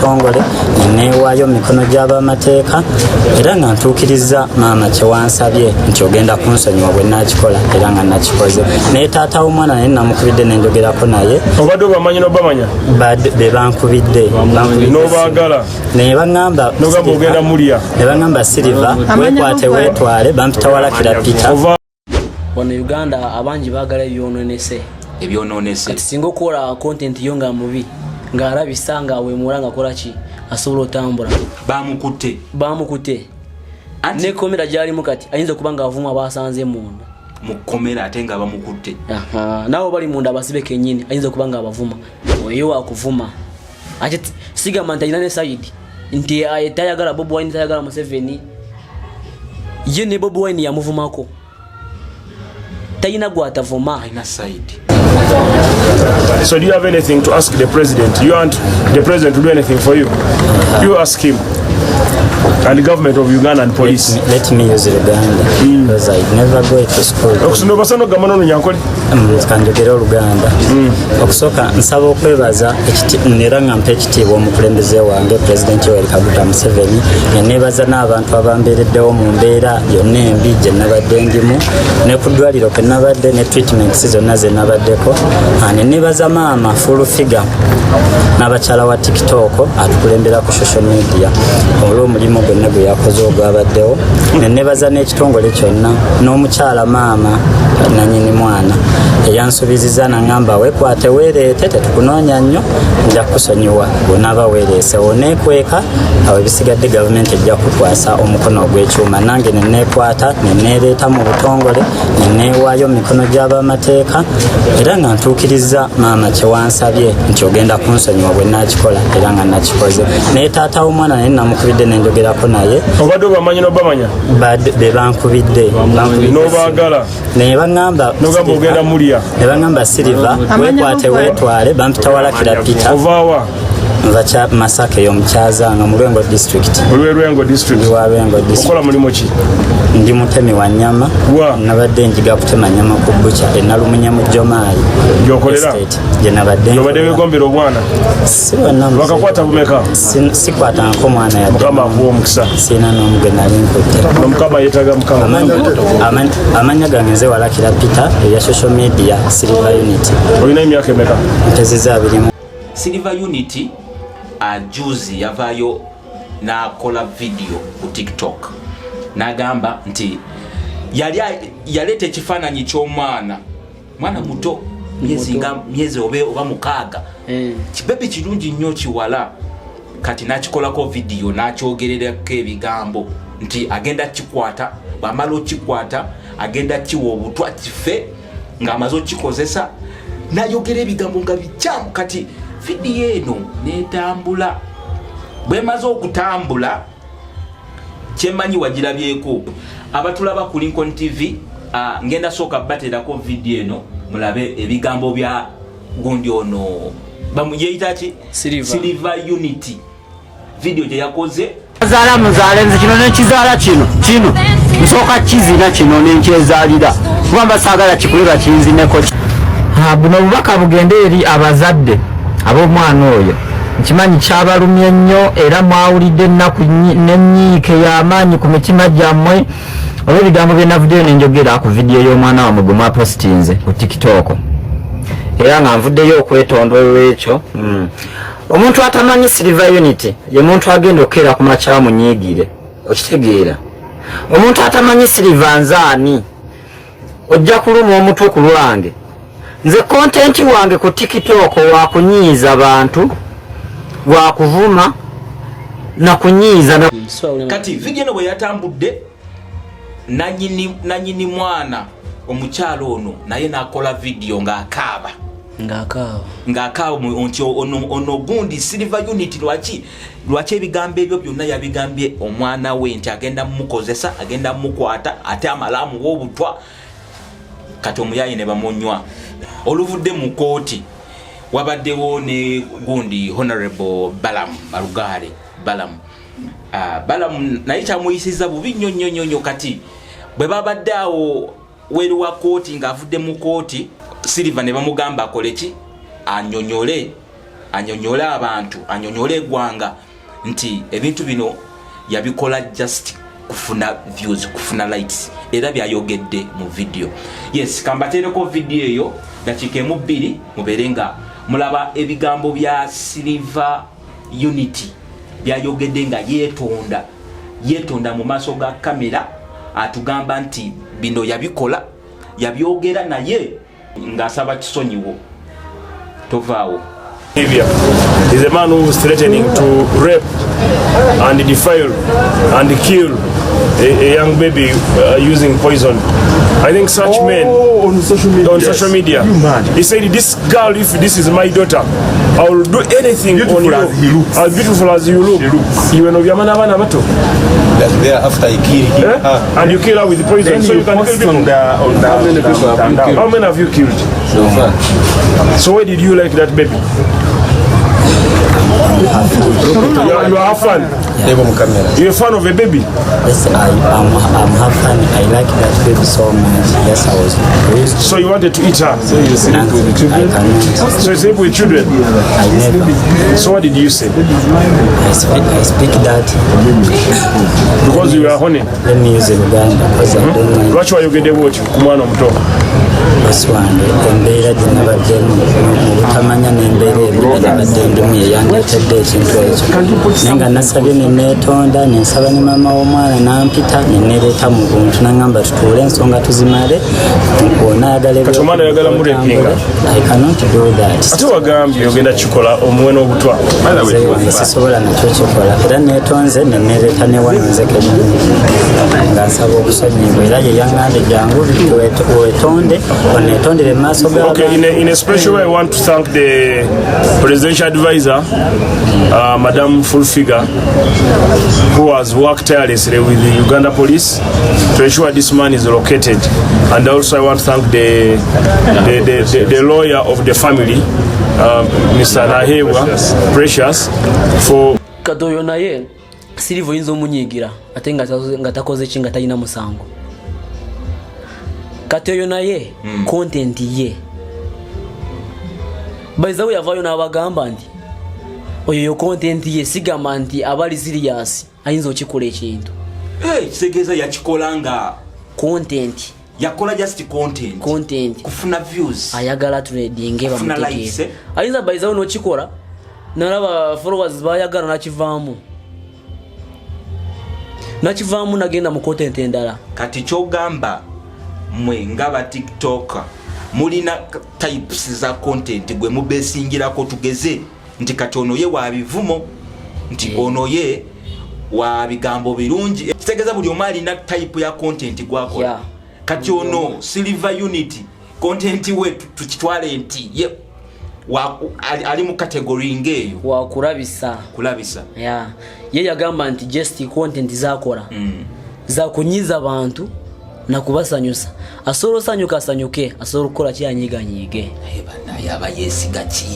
butongole, neneewaayo mu mikono gy'abamateeka, era nga ntuukiriza maama kyewansabye nti ogenda kunsonyiwa bwe nakikola, era nga nakikoze. Naye taata w'omwana naye namukubidde nenjogerako naye. Obadde obamanyi nobamanya? Be bankubidde. Nobaagala? Ne baŋŋamba Nogamba ogenda mulya? Ne baŋŋamba, "Silver, weekwate, weetwale." Bampita Walakira Peter. Ova Wano Uganda abangi baagala ebyononese. Ebyononese. Kati singa okukola content yo nga mubi, ng'alabisa, ng'awemula, ng'akola ki, asobola otambula. Bamukutte. Bamukute. Anti Nekomera gyalimu kati ayinza okuba ng'avuma basanze munda. Mu kkomera ate nga bamukutte. Aha, nabo bali munda abasibe kenyini, ayinza okuba nga abavuma oyo wakuvuma. Ate sigamba nti alina ne side nti aye tayagala Bobi Wine, tayagala Museveni. Ye ne Bobi Wine yamuvumako, talina gwatavuma. Alina side. So do you have anything to ask the president? You want the president to do anything for you? You ask him and the government of Uganda and police. Let me use Luganda because I never go to school. Okusoma obasana okugamba n'Olunyankole. Kanjogere Oluganda. Okusooka nsaba okwebaza era nga mpa ekitiibwa omukulembeze wange, Pulezidenti Yoweri Kaguta Museveni, ne neebaza n'abantu abambeereddewo mu mbeera yonna embi gye nabadde ndimu, ne ku ddwaliro kwe nabadde, ne treatments zonna ze nabaddeko. Ne neebaza maama Full Figure n'abakyala wa TikTok atukulembera ku social media olw'omulimu gwonna gwe yakoze ogwabaddewo, ne neebaza n'ekitongole kyonna n'omukyala maama nanyini mwana eyansuubiziza naŋŋamba, "Weekwate, weereete, tetukunoonya nnyo, nja kukusonyiwa bw'onaaba weereese, oneekweka, awo ebisigadde gavumenti ejja kukwasa omukono ogw'ekyuma." Nange ne neekwata, ne neereeta mu butongole, ne neewaayo mu mikono gy'abamateeka, era nga ntuukiriza maama kyewansabye nti ogenda kunsonyiwa bwe nakikola, era nga nakikoze. Naye taata w'omwana naye namukubidde nenjogerako naye. Obadde obamanyi nobamanya? Be bankubidde. Nobaagala? Ne baŋŋamba Nogamba ogenda mulya? Ne baŋŋamba, "Silver, weekwate, weetwale." Bampita Walakira Peter. Ovaawa? Nva kya Masaka ey'omukyazanga mu Lwengo District. Olw'e Lwengo District? Ndi wa Lwengo District. Okola mulimu ki? Ndi mutemi wa nyama. Wa? Nabadde njiga kutema nyama ku butcher eNalumunya mu Jomayi Gy'okolera? Estate, gye nabadde Obadde nkolera. wegombera obwana? Si bonna. Bakakwata bumeka? Sikwatangako mwana yadde. Mukama akuwa omukisa. Siina n'omu gwe nali nkutte. Nomukama yeetaga mukama. Amannya gange nze Walakira Peter, erya social media Silver Unity. Olina emyaka emeka? Mpezeza 20. Silver Unity juzi yavaayo n'akola video ku TikTok n'agamba nti yali yaleeta ekifaananyi ky'omwana, mwana muto, myezi nga myezi oba 6. Kibebi kirungi nnyo, kiwala. Kati n'akikolako video n'akyogererako ebigambo nti agenda kikwata, bw'amala okikwata agenda kiwa obutwa kife ng'amaze okikozesa, n'ayogera ebigambo nga bikyamu. Kati video eno netambula. Bwemaze okutambula, kyemmanyi wagirabyeko, abatulaba ku Lincoln TV, ngenda sooka baterako video eno mulabe ebigambo bya gundi ono. Yeyita ki? Silver. Silver Unity, video gye yakoze. Zaala muzaale, nze kino nekizaala kino kino nsooka kizina kino nenkyezaalira kuba mba saagala kikuleba kinzineko. Buno obubaka bugende eri abazadde ab'omwana oyo. Nkimanyi kyabalumye nnyo era mwawulidde ennaku n'ennyiike y'amaanyi ku mitima gyammwe olw'ebigambo bye navuddeyo nenjogera ku video y'omwana wammwe gwe mwapositinze ku TikTok, era nga nvuddeyo okwetonda olwekyo. Omuntu atamanyi Silver Unity ye muntu agenda okukeera ku makya munyiigire, okitegeera? Omuntu atamanyi Silver nzaani, ojja kuluma omutwe ku lwange. Nze content wange ku TikTok wakunyiiza bantu, wakuvuma nakunyiiza na Kati video eno bwe yatambudde, nanyini mwana omukyalo ono naye nakola video ng'akaaba. Ng'akaaba. Ng'akaaba nti ono gundi Silver Unit lwaki ebigambo ebyo byonna yabigambye omwana we, nti agenda mumukozesa, agenda mumukwata, ate amale amuwa obutwa. Kati omuyayi ne bamunywa. Oluvudde mu kooti, wabaddewo ne gundi Honorable Balam Balugaale Balam. Balam naye kyamuyisiza bubi nnyo nnyo nnyo nnyo. Kati bwe babadde awo weru wa kooti, ng'avudde mu kooti, Silver ne bamugamba akole ki? Anyonyole. Anyonyole abantu, anyonyole eggwanga nti ebintu bino yabikola just kufuna views, kufuna likes, era byayogedde mu video. Yes, kambateereko video eyo dakiika 1 2, mubeere nga mulaba ebigambo bya Silver Unity byayogedde nga yeetonda, yeetonda mu maaso ga kamera. Atugamba nti bino yabikola, yabyogera, naye ng'asaba kisonyiwo. Tovaawo. Behavior is a man who is threatening to rape and defile and kill a young baby using poison. I think such men Oh, on social media. On social media. You mad? He said, "This girl, if this is my daughter, I will do anything Beautiful on you." as he looks. As beautiful as you look. She looks. Iwe nobyama n'abaana bato. That thereafter he kill him. Eh? Her. And you kill her with poison. Then So you you can kill post people. on the How many people have you killed? How many have you killed? So far? So why did you like that baby? You are a fan. Lebo mu camera. You're a fan of a baby. Yes, I'm have fun. I like that baby so much. Yes, I was raised. So you wanted to eat her. So you sleep with the I children? cannot. So you sleep with children. I never. So what did you say? I speak that. Because you are horny. Let me use Luganda because I don't know. Lwaki wayogedde bwotyo ku mwana omuto? Bosi wange, embeera gye nabaddemu mu butamanya n'embeera embi gye nabadde ndimu yeyandeetedde ekintu ekyo, naye nga nasabye ne neetonda, nensaba ne maama w'omwana nampita ne nereeta mu buntu, naŋŋamba tutuule ensonga tuzimale, onaayagala. Kati omwana oyagala murapinga? I cannot do that. Ate wagambye ogenda kikola omuwe n'obutwa. Nze wange sisobola nakyo kikola, era neetonze ne nereeta ne wano nze kennyini nga nsaba obusonyiibwa, era ye yaŋŋambye jangu weetonde, oneetondere mu maaso Okay, in a, g'abantu. in a special way, I want to thank the presidential advisor, Madam Full Figure, who has worked tirelessly with the Uganda police to ensure this man is located. And also, I want to thank the lawyer of the family, Mr. Nahewa Precious, for Kati oyo naye Silver oyinza omunyiigira ate nga takoze ki, nga talina musango. Kati oyo naye content ye baizawe yavaayo n'abagamba nti oyo yo content ye, sigamba nti abali serious ayinza okikola ekintu. Hey, kitegeeza yakikola nga Content. Yakola just content. Content. Kufuna views. Ayagala trending. Kufuna likes, Bamutegeera. eh? Ayinza baizawo nokikola nalaba followers bayagala, nakivaamu nagenda mu content endala. Kati kyogamba mwe nga ba TikTok mulina types za content gwe mubesingirako? Tugeze nti kati ono ye wa bivumo, nti ono ye wa bigambo birungi. Kitegeeza buli omu alina type ya content gwakola. Kati ono Silver Unity content we tukitwale nti ye ali mu category ngaeyo? Wakulabisa. Kulabisa. Yeah. Ye yagamba nti just content zakola zakunyiza bantu nakubasanyusa, asobola osanyuka asanyuke, asobola okukola kyanyiganyige. Naye banaye aba yeesiga ki?